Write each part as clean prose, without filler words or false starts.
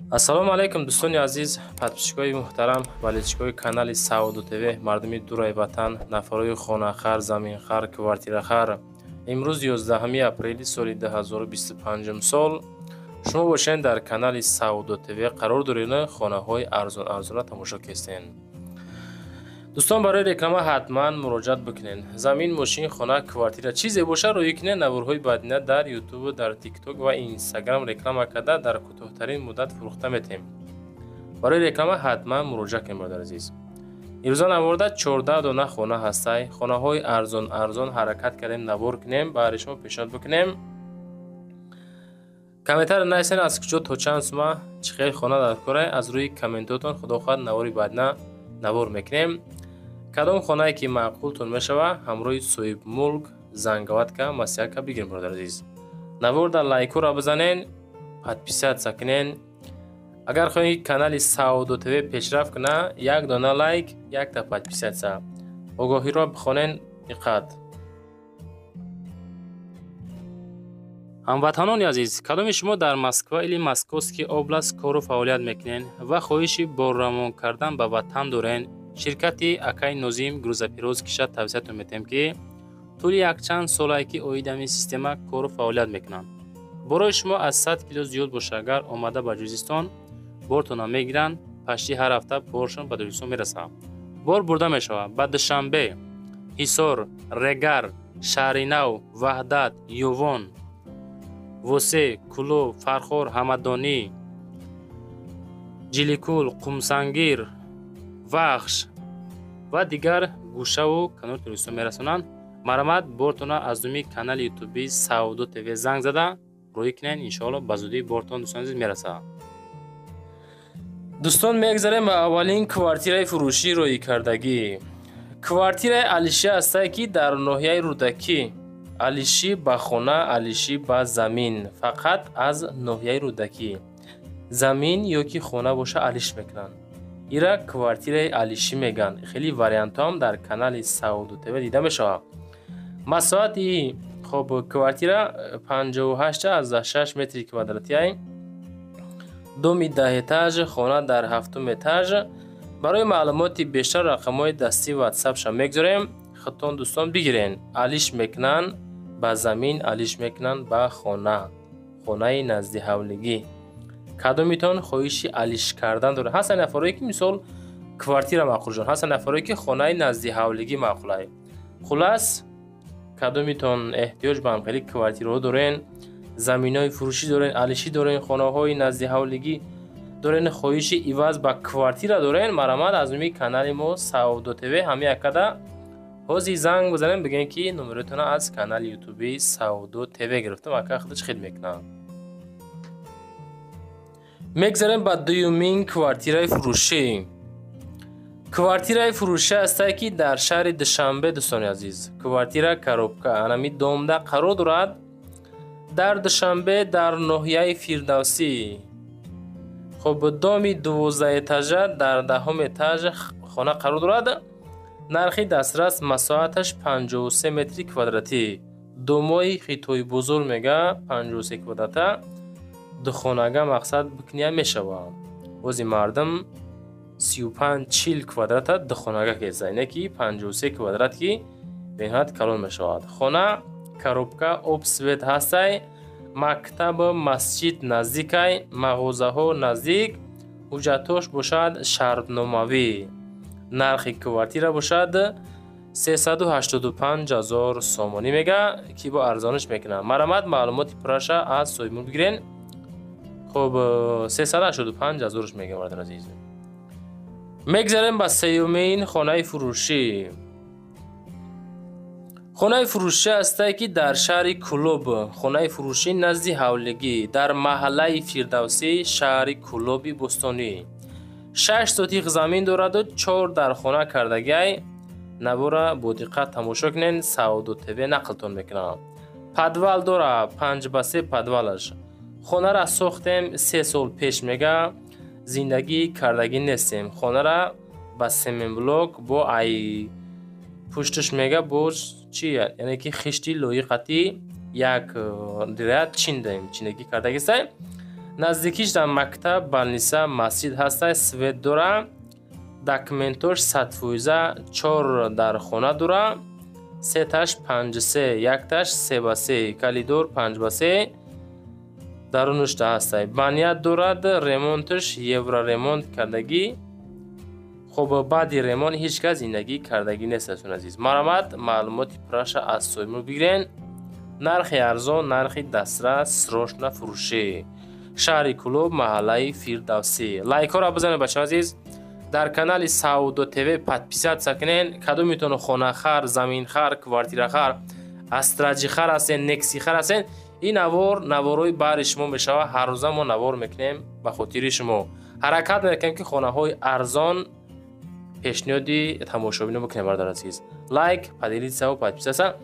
Ассалому алайкум, дӯстони азиз, подписчикои муҳтарам, болельщикои канали Савдо ТВ, мардуми дураи ватан, нафарои хонахар, заминхар, квартирахар. Имрӯз 11 апрели соли 2025 сол. Шумо бошед дар канали Савдо ТВ қарор доред, хонаҳои арзон арзона тамошо кестен. Дӯстон, барои реклама ҳатман муроҷиат бикунед. Замин, мошин, хона, квартира, чизе боша рӯй кунед. Наворҳои баъдина дар Ютуб, дар Тикток ва Инстаграм реклама карда, дар кӯтоҳтарин муддат фурӯхта метем. Барои реклама ҳатман муроҷиат кунед, бародари азиз. Имрӯза наворда 14 дона хона ҳастай. Хонаҳои арзон арзон ҳаракат кардем навор кунем, баҳри шумо пешниҳод бикунем. Комментар нависен, аз куҷо, то чанд сума, чӣ хел хона дар корай. Аз рӯи комментотон, худо хоҳад, навори баъдина навор мекунем. Кадом хонае ки маъқултон мешава, ҳамроҳи соҳибмулк занговатка маслиҳатка бигирем, бародари азиз. Наворда лайкҳоро бизанен, подписаться кунен. Агар хоҳед, ки канали Савдо ТВ пешрафт куна, як дона лайк, якта подписаться. Огоҳиро бихонен, диққат. Ҳамватанони азиз, кадоми шумо дар Москва или Московский область кору фаъолият мекунед ва хоҳиши борравон кардан ба ватан дорен, ширкати акай Нозим грузоперевозкиша тавсиятон метиҳем, ки тӯли якчанд солае ки оид ҳамин система кору фаъолият мекунанд. Борои шумо аз 100 кило зиёд боша, агар омада ба Ҷузистон бортона мегиранд, пашти ҳар ҳафта боршон ба Тоҷикистон мерасад. Бор бурда мешавад ба Душанбе, Ҳисор, Регар, Шаҳринав, Ваҳдат, Ювон, Восе, Кулоб, Фархор, Ҳамадонӣ, Ҷиликул, Қумсангир, Вахш ва дигар гӯшаву канори Тоҷикистон мерасонанд. Марҳамат, бортона аз думи канали ютуби Савдо ТВ занг зада рӯй кунед, иншоалло ба зудӣ бортон, дӯстони азиз, мерасад. Дӯстон, мегзарем ба аввалин квартираи фурӯшӣ рӯйкардагӣ. Квартираи алишӣ ҳастае, ки дар ноҳияи Рӯдакӣ. Алишӣ ба хона, алишӣ ба замин, фақат аз ноҳияи Рӯдакӣ. Замин ё ки хона боша, алиш мекунанд. Ира квартираи алишӣ мегӯянд. Хеле вариантҳоам дар канали Савдо ТВ дида мешавад. Масоҳати хоб квартира 58,6 метри квадратиай. Доми 10 этаж, хона дар 7-ум этаж. Барои маълумоти бештар рақамҳои дастии ватсапша мегузорем, худтон, дӯстон, бигирен. Алиш мекунанд ба замин, алиш мекунанд ба хона, хонаи назди ҳавлигӣ. Кадомитон хоҳиши алиш кардан дорад? Ҳастанд нафарое, ки мисол квартира маъқулшон, ҳастанд нафарое, ки хонаи назди ҳавлигӣ маъқулай. Хулас, кадомитон эҳтиёҷ ба ҳамхели квартираҳо дорен, заминҳои фурӯшӣ дорен, алишӣ дорен, хонаҳои назди ҳавлигӣ дорен, хоҳиши иваз ба квартира дорен, марҳамат, аз номи канали мо Савдо ТВ ҳамин якада ҳозир занг бизанем, бигӯем, ки номератонро аз канали ютуби Савдо ТВ гирифтам, ака худаш хид мекунад. Мегзарем ба дуюмин квартираи фурӯшӣ. Квартираи фурӯшӣ ҳастае, ки дар шаҳри Душанбе, дӯстони азиз. Квартира коробка анами домда қарор дорад дар Душанбе, дар ноҳияи Фирдавсӣ. Хоб, доми 12 этажа, дар 10-ум этаж хона қарор дорад. Нархи дастрас, масоҳаташ 53 метри квадратӣ. Домои хитои бузург мега, 53 квадрата духонага мақсад бикуния мешавад. Бози мардум 35-40 квадрата духонага кеза, ине ки 53 квадрат ки бениҳоят калон мешавад. Хона коробка, об, свет ҳастай, мактаб, масҷид наздикай, мағозаҳо наздик, ҳуҷҷатҳош бошад шартномавӣ. Нархи квартира бошад 385 ҳазор сомонӣ мега, ки бо арзониш мекунад. Марҳамат, маълумоти пурраша аз соҳибмулк бигирен. Хоб, 385 ҳазорш мега, бародари азиз. Мегзарем ба сеюмин хонаи фурӯшӣ. Хонаи фурӯшӣ ҳастае, ки дар шаҳри Кулоб, хонаи фурӯшӣ назди ҳавлигӣ, дар маҳаллаи Фирдавсӣ, шаҳри Кулоби бӯстонӣ. 6 сотиқ замин дораду 4 дар хона кардагиай. Навора бо диққат тамошо кунен, Савдо ТВ нақлтон мекунам. Подвал дора, 5 ба 3 подвалаш. Хонара сохтем 3 сол пеш мега, зиндагӣ кардагӣ нестем. Хонара ба семенблок бо ай пушташ мега боз чи, яъне ки хишти лоиқати як ряд чиндаем, чиндагӣ кардагистай. Наздикиш дар мактаб, балниса, масҷид ҳастай, свет дора. Документош 100%, 4 дар хона дора. Сеташ 5-3, якташ 3-3, калидор 5-3 дарунушда ҳастай. Баният дорад, ремонтш евроремонт кардагӣ. Хоб, баъди ремонт ҳеҷ кас зиндагӣ кардагӣ нест, дӯстони азиз. Марҳамат, маълумоти пурраша аз соҳибмулк бигирен. Нархи арзон, нархи дастрас, срочно фурӯшӣ. Шаҳри Кӯлоб, маҳаллаи Фирдавсӣ. Лайкҳоро бизанед, бачаҳои азиз. Дар канали Савдо ТВ подписаться кунен. Кадомитон хонахар, заминхар, квартирахар, астраҷихар ҳастен, нексихар ҳастен, ин навор наворҳои баҳри шумо мешавад. Ҳар рӯза мо навор мекунем ба хотири шумо. Ҳаракат мекунем, ки хонаҳои арзон пешниҳоди тамошобино бикунем, бародари азиз. Лайк, поделиться ва подписаться.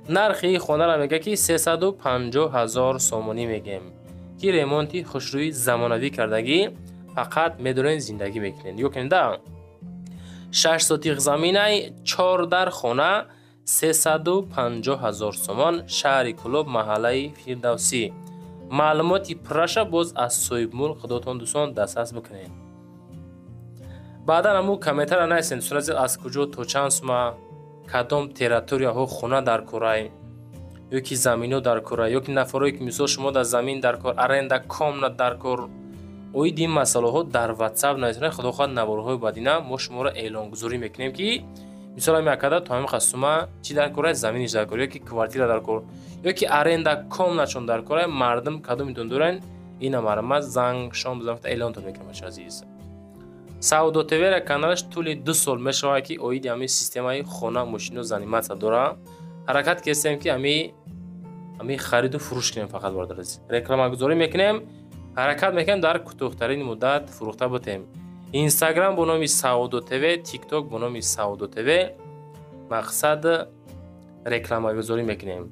Нархи хонаро мега, ки 350 000 сомонӣ мегем, ки ремонти хушрӯи замонавӣ кардагӣ, фақат медонед, зиндагӣ мекунед. Ё кунед, да, 6 сотиқ заминай, 4 дар хона, 350 000 сомон, шаҳри Кӯлоб, маҳаллаи Фирдавсӣ. Маълумоти пурраша боз аз соҳибмулк худотон, дӯстон, дастрас бикунед. Баъдан ҳамун комментара нависед, дӯстони азиз, аз куҷо то чанд сума, кадом территорияҳо хона дар корай ё ки замино дар корай, ё ки нафарое ки мисол шумо дар замин дар кор, аренда комнат дар кор. Оиди ин масъалаҳо дар ватсап нависонед. Худо хоҳад, наворҳои баъдина мо шуморо эълонгузорӣ мекунем, ки мисол ҳамин акада то ҳамин сума чӣ дар корай, заминиш дар кор ё ки квартира дар кор ё ки аренда комнатшон дар корай. Мардум кадомитон дорен, ина марҳамат, занг шом бизанед, эълонтон мекунем, бачаҳои азиз. Савдо ТВ каналаш тӯли 2 сол мешавад, ки оиди ҳамин системаи хона, мошино заниматься дора. Ҳаракат кестем, ки ҳамин хариду фурӯш кунем фақат, бародари азиз. Рекламагузорӣ мекунем, ҳаракат мекунем, дар кӯтоҳтарин муддат фурӯхта бутем. Инстаграм бо номи Савдо ТВ, Тикток бо номи Савдо ТВ, мақсад рекламагузорӣ мекунем.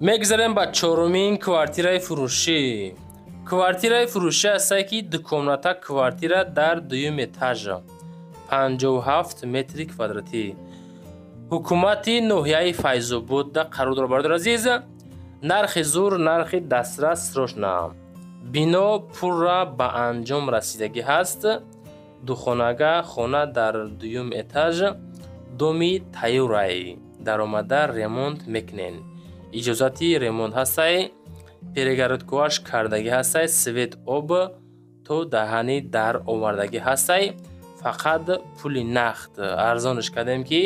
Мегзарем ба чорумин квартираи фурӯшӣ. Квартираи фурӯшӣ ҳастае, ки дукомната квартира дар дуюм этажа, 57 метри квадратӣ, ҳукумати ноҳияи Файзободда қарор дорад, бародари азиз. Нархи зур, нархи дастрас, срочно. Бино пурра ба анҷом расидагӣ ҳаст. Духонага хона дар дуюм этаж, доми тайёрай, даромада ремонт мекунен. Иҷозати ремонт ҳастай, перегородкоаш кардагӣ ҳастай, свет, об то даҳани дар овардагӣ ҳастай. Фақат пули нақд. Арзонш кардем, ки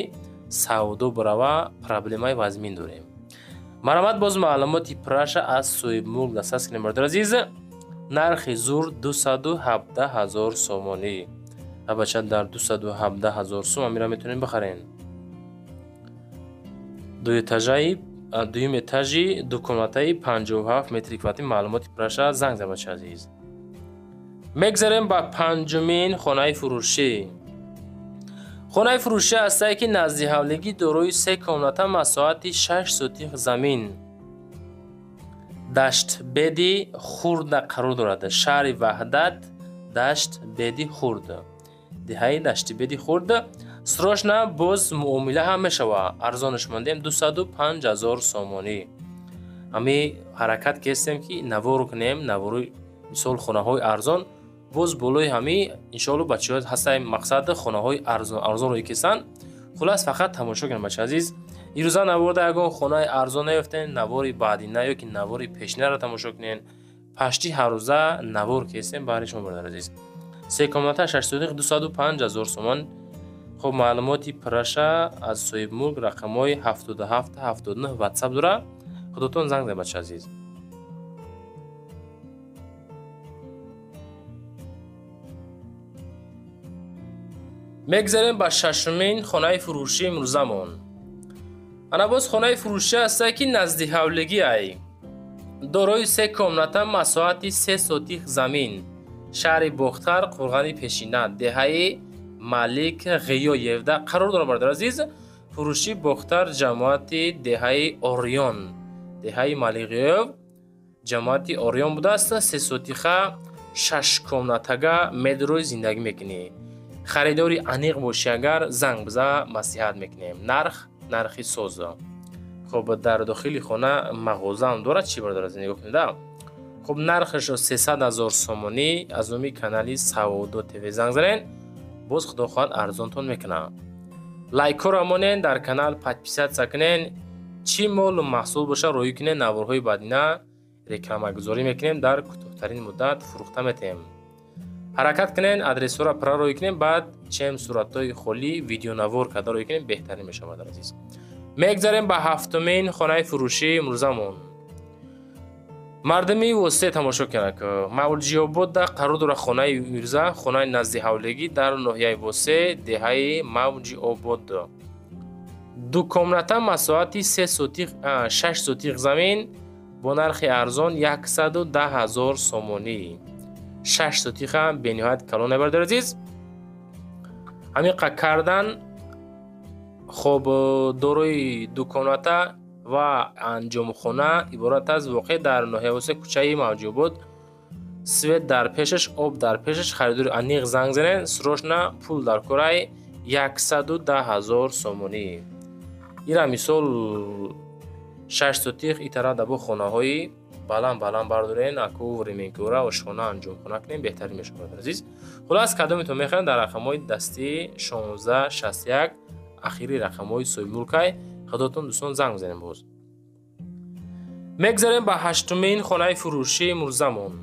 савдо барава, проблемаи вазмин дорем. Марҳамат, боз маълумоти пурраша аз соҳибмулк дастрас кунем, бародари азиз. Нархи зур 217 000 сомонӣ. Бача, дар 217 000 сум амира метавонем бихарем. Дуэтажаи, дуюм этажи, дукомнатаи 57 метри квадратӣ. Маълумоти пурраша занг зад, бачаи азиз. Мегзарем ба панҷумин хонаи фурӯшӣ. Хонаи фурӯшӣ ҳастае, ки назди ҳавлигӣ, дорои се комната, масоҳати 6 сотих замин, Даштбеди Хурда қарор дорад. Шаҳри Ваҳдат, Даштбеди Хурд, деҳаи Даштибеди Хурд. Срочно, боз муомила ҳам мешавад. Арзонш мондем 205 000 сомонӣ. Ҳами ҳаракат кестем, ки навор кунем, навори мисол хонаҳои арзон. Боз болои ҳами иншоалло бачаҳо ҳастаи, мақсад хонаҳои арзон арзонро кестанд. Хулас, фақат тамошо кунем, бачаи азиз. Ирӯза наворда ягон хонаи арзон наёфтем, навори баъдина ё ки навори пешинаро тамошо кунем. Пашти ҳаррӯза навор кестем баҳри шумо, бародари азиз. Се комната, 6 сотих, 205 000 сомон. Хоб, маълумоти пурраша аз соҳибмулк, рақамҳои 77 79 ватсап дора, худотон занг зад, бачаи азиз. Мегзарем ба шашумин хонаи фурӯшӣ имрӯзамон. Ана боз хонаи фурӯшӣ ҳастае, ки назди ҳавлигӣ ай. Дорои се комната, масоҳати 3 сотих замин. Шаҳри Бохтар, Қурғани Пешина, деҳаи Малик Ғиёевда қарор дорад, бародари азиз. Фурӯши Бохтар, ҷамоати деҳаи Ориён. Деҳаи Малик Ғиёев, ҷамоати Ориён будааст. 3 сотиха, 6 комнатага медрӯй зиндагӣ мекунӣ. Харидори аниқ бошӣ агар занг биза, маслиҳат мекунем. Нарх нархи соз. Хоб, дар дохили хона мағозаам дорад, чӣ бародари азиз, нигоҳ кунед. Хоб, нархаш 300 000 сомонӣ. Аз номи канали Савдо ТВ занг занен, боз худо хоҳад арзонтон мекунад. Лайкҳоро монен, дар канал подписаться кунен, чӣ молу маҳсул боша роҳӣ кунен, наворҳои баъдина рекламагузорӣ мекунем, дар кӯтоҳтарин муддат фурӯхта метем. Ҳаракат кунен, адресҳоро пурра роҳӣ кунем, баъд чем суратҳои холӣ видеонавор карда роҳӣ кунем, беҳтарин мешавад, азиз. Мегзарем ба ҳафтумин хонаи фурӯшии имрӯзамон. Мардуми воситаи тамошо кунад. Мавҷиободда қарор дорад хонаи имрӯза, хонаи назди ҳавлигӣ дар ноҳияи Восе, деҳаи Мавҷиобод. Ду комната, масоҳати 3 сотих, 6 сотих замин бо нархи арзон 110 000 сомонӣ. 6 сотиха бениҳоят калон, бародари азиз. Ҳамин қа кардан. Хоб, дорои ду комната ва анҷомхона иборат аз воқеъ дар ноҳияи Восе, кӯчаи Мавҷиобод, свет дар пешаш, об дар пешаш. Харидори аниқ занг занен, срочно пул дар корай, 110 000 сомонӣ. Ира мисол 6 сотих и тараф дабо хонаҳои баланд баланд бардорен, аку временкора ошхона анҷомхона кунем, беҳтарин мешавад, азиз. Хулас, кадомитон мехоҳед, дар рақамҳои дастӣ 16 61 ахири рақамҳои соҳибмулкай, худотон дӯстон занг бизанем. Боз мегзарем ба ҳаштумин хонаи фурӯшии имрӯзамон.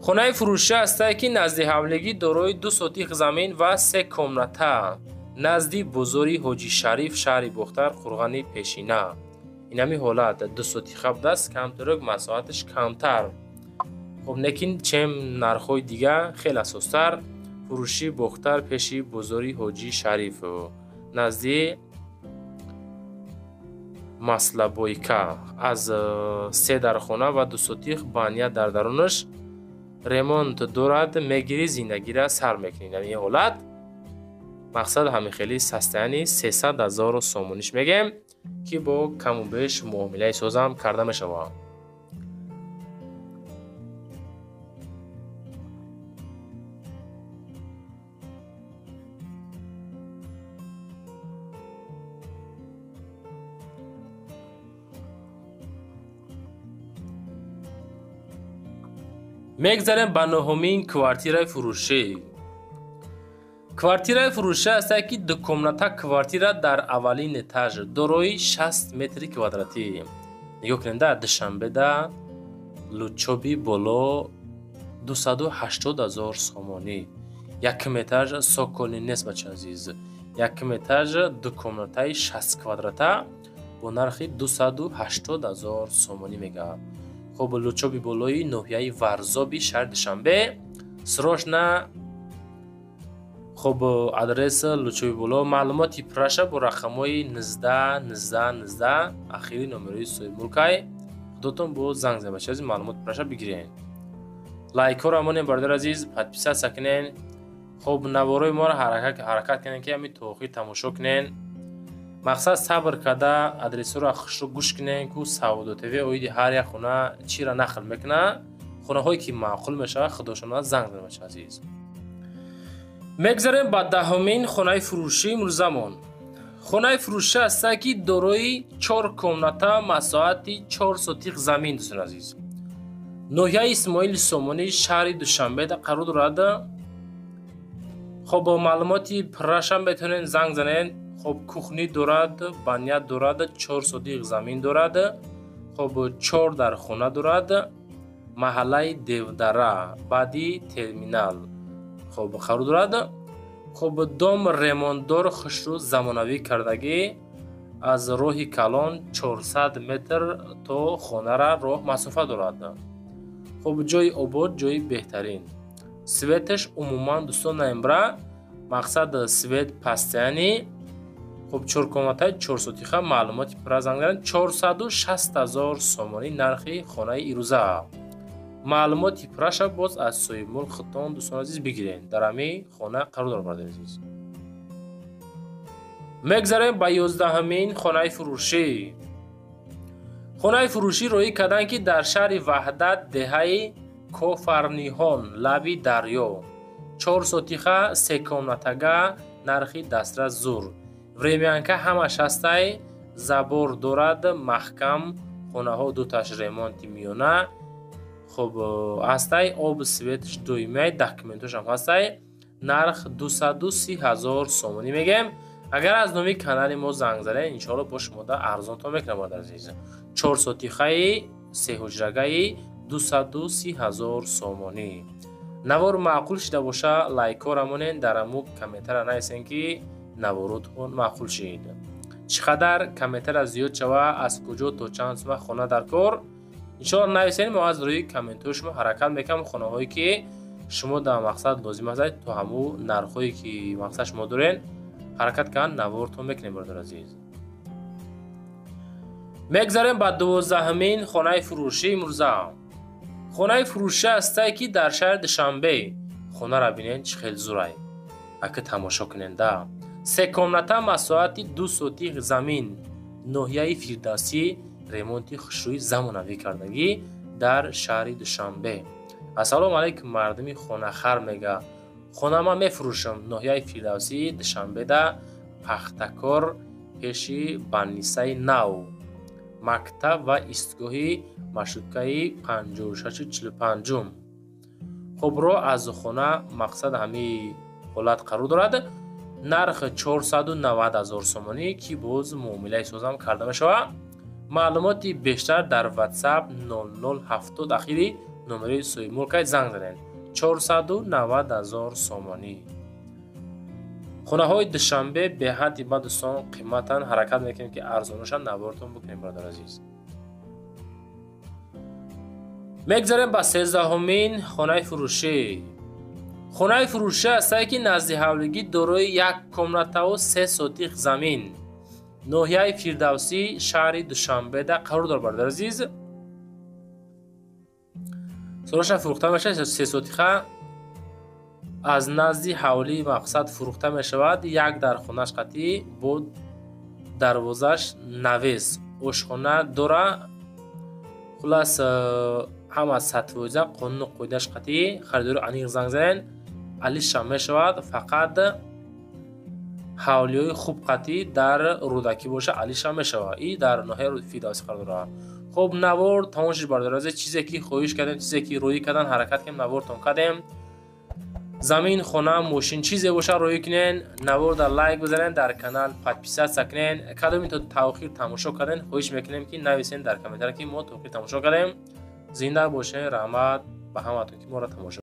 Хонаи фурӯшӣ ҳастае, ки назди ҳавлигӣ, дорои 2 сотих замин ва 3 комната, назди бозори Ҳоҷи Шариф, шаҳри Бохтар, Қурғани Пешина. Инами ҳолат 2 сотиха будааст, камтарак масоҳаташ камтар. Хоб, лекин чем нархҳои дига хеле асостар. Фурӯши Бохтар, пеши бозори Ҳоҷи Шариф, назди Маслобойка, аз 3 дархона ва 2 сотих баня дар дарунаш, ремонт дорад, мегирӣ, зиндагира сар мекунӣ. Ин ҳолат мақсад ҳамин хели состояние 300 000 сомониш мегем, ки бо каму беш муомилаи созам карда мешавад. Мегзарем ба нуҳумин квартираи фурӯшӣ. Квартираи фурӯшӣ ҳастае, ки дукомната квартира дар аввалин этаж, дорои 60 метри квадратӣ. Нигоҳ кунед, да Душанбеда Лучоби боло 280 000 сомонӣ. Якум этаж соколи нест, бача азиз. Якум этаж дукомнатаи 60 квадрата бо нархи 280 000 сомонӣ мегавад. Хоб, Лучоби болои ноҳияи Варзоби шаҳри Душанбе. Срочно, хоб, адрес Лучоби боло, маълумоти пурраша бо рақамҳои 19 19 19 ахири номерои соҳибмулкай, худотон бо занг занед, бача азиз, маълумоти пурраша бигирен. Лайкҳоро монем, бародари азиз, подписаться кунен. Хоб, наворҳои моро ҳаракат кунен, ки ҳамин то охир тамошо кунен. Мақсад сабр карда адресҳоро хушрӯ гӯш кунен, ку Савдо ТВ оиди ҳар як хона чиро нақл мекунад. Хонаҳое ки маъқул мешавад, худошона занг занед, бача азиз. Мегзарем ба даҳумин хонаи фурӯшии имрӯзамон. Хонаи фурӯшӣ ҳастае, ки дорои 4 комната, масоҳати 4 сотих замин, дӯстони азиз. Ноҳияи Исмоили Сомонӣ, шаҳри Душанбеда қарор дорад. Хоб, бо маълумоти пуррашам метавонед занг занед. Хоб, кухни дорад, баня дорад, 4 сотих замин дорад. Хоб, 4 дар хона дорад. Маҳаллаи Девдара, баъди терминал. Хоб, қарор дорад. Хоб, дом ремонтдор, хушрӯ, замонавӣ кардагӣ, аз роҳи калон 400 метр то хонара роҳ масофа дорад. Хоб, ҷои обод, ҷои беҳтарин. Светаш умуман дӯстон наимбра Мақсад свет постоянный. Хуб, 4 комната, 4 сотиха, маълумоти пурра занг занед. 460 000 сомонӣ нархи хонаи ирӯза. Маълумоти пурраша боз аз соҳибмулк худтон, дӯстони азиз, бигиред. Дар ҳамин хона қарор дорад, бародари азиз. Мегзарем ба 11-ҳамин хонаи фурӯшӣ. Хонаи фурӯшӣ роҳӣ карданд, ки дар шаҳри Ваҳдат, деҳаи Кофарниҳон, лаби дарё. 4 сотиха, 3 комнатага, нархи дастрас зур. Времянка ҳамаш ҳастай, забор дорад, маҳкам, хонаҳо дуташ ремонти миёна. Хуб, ҳастай, об светш доимиай, документошам ҳастай. Нарх 230 000 сомонӣ мегем. Агар аз номи канали мо занг занед, иншоалло бо шумода арзонтон мекунам, бародари азиз. 4 сотихаи 3 ҳуҷрагаи 230 000 сомонӣ. Навор маъқул шида боша, лайкҳоро монед, дар аму комментара нависен, ки наворотон маъқул шид. Чӣ қадар комментара зиёд шава, аз куҷо то чанд сума хона дар кор, иншоалло нависен. Мо аз рӯи комментҳои шумо ҳаракат мекунам, хонаҳое ки шумо дар мақсад лозим аст, то ҳамун нархҳое ки мақсад шумо дорен, ҳаракат кардан навортон мекунем, бародари азиз. Мегзарем ба 12-ҳамин хонаи фурӯшӣ имрӯза. Хонаи фурӯшӣ ҳастае, ки дар шаҳри Душанбе. Хонаро бинед, чӣ хел зурай. Ака тамошо куненда. 3 комната, масоҳати 2 сотих замин, ноҳияи Фирдавсӣ, ремонти хушрӯи замонавӣ кардагӣ дар шаҳри Душанбе. Ассалому алайкум, мардуми хонахар мега. Хона ман мефурӯшам, ноҳияи Фирдавсӣ, Душанбеда, Пахтакор, пеши Баннисаи нав, мактаб ва истгоҳи маршруткаи 56-45. Хуб, роҳ аз хона мақсад ҳамин ҳолат қарор дорад. Нарх 490 000 сомонӣ, ки боз муомилаи созам карда мешавад. Маълумоти бештар дар WhatsApp 0070 ахири номери соҳибмулкай занг занед. 490 000 сомонӣ. Хонаҳои Душанбе беҳадди ба дӯстон қиматан, ҳаракат мекунем, ки арзонашан навортон бикунем, бародари азиз. Мегзарем ба 13-ҳамин хонаи фурӯшӣ. Хонаи фурӯшӣ ҳастае, ки назди ҳавлигӣ, дорои 1 комнатаву 3 сотих замин, ноҳияи Фирдавсӣ, шаҳри Душанбеда қарор дорад, бародари азиз. Сороша фурӯхта мешавад, 3 сотиха аз назди ҳавлии мақсад фурӯхта мешавад. Як дар хонаш қатъӣ бо дарвозаш навес, ошхона дора. Хулас, ҳама 100% қонуну қоидааш қатъӣ. Харидори аниқ занг занед, алишам мешавад. Фақат ҳавлиҳои хуб қатъӣ дар Рӯдакӣ боша, алишам мешавад. И дар ноҳияи Фирдавсӣ қарор дорад. Хуб, навор тамом шуд, бародари азиз. Чизе ки хоҳиш кардем, чизе ки роҳӣ кардан, ҳаракат кардем, навортон кардем. Замин, хона, мошин, чизе боша роҳӣ кунен, навор дар лайк бизанен, дар канал подписаться кунен. Кадоми то таохир тамошо карден, хоҳиш мекунем, ки нависен дар комментария, ки мо таохир тамошо кардем. Зинда бошен, раҳмат ба ҳаматон, ки моро тамошо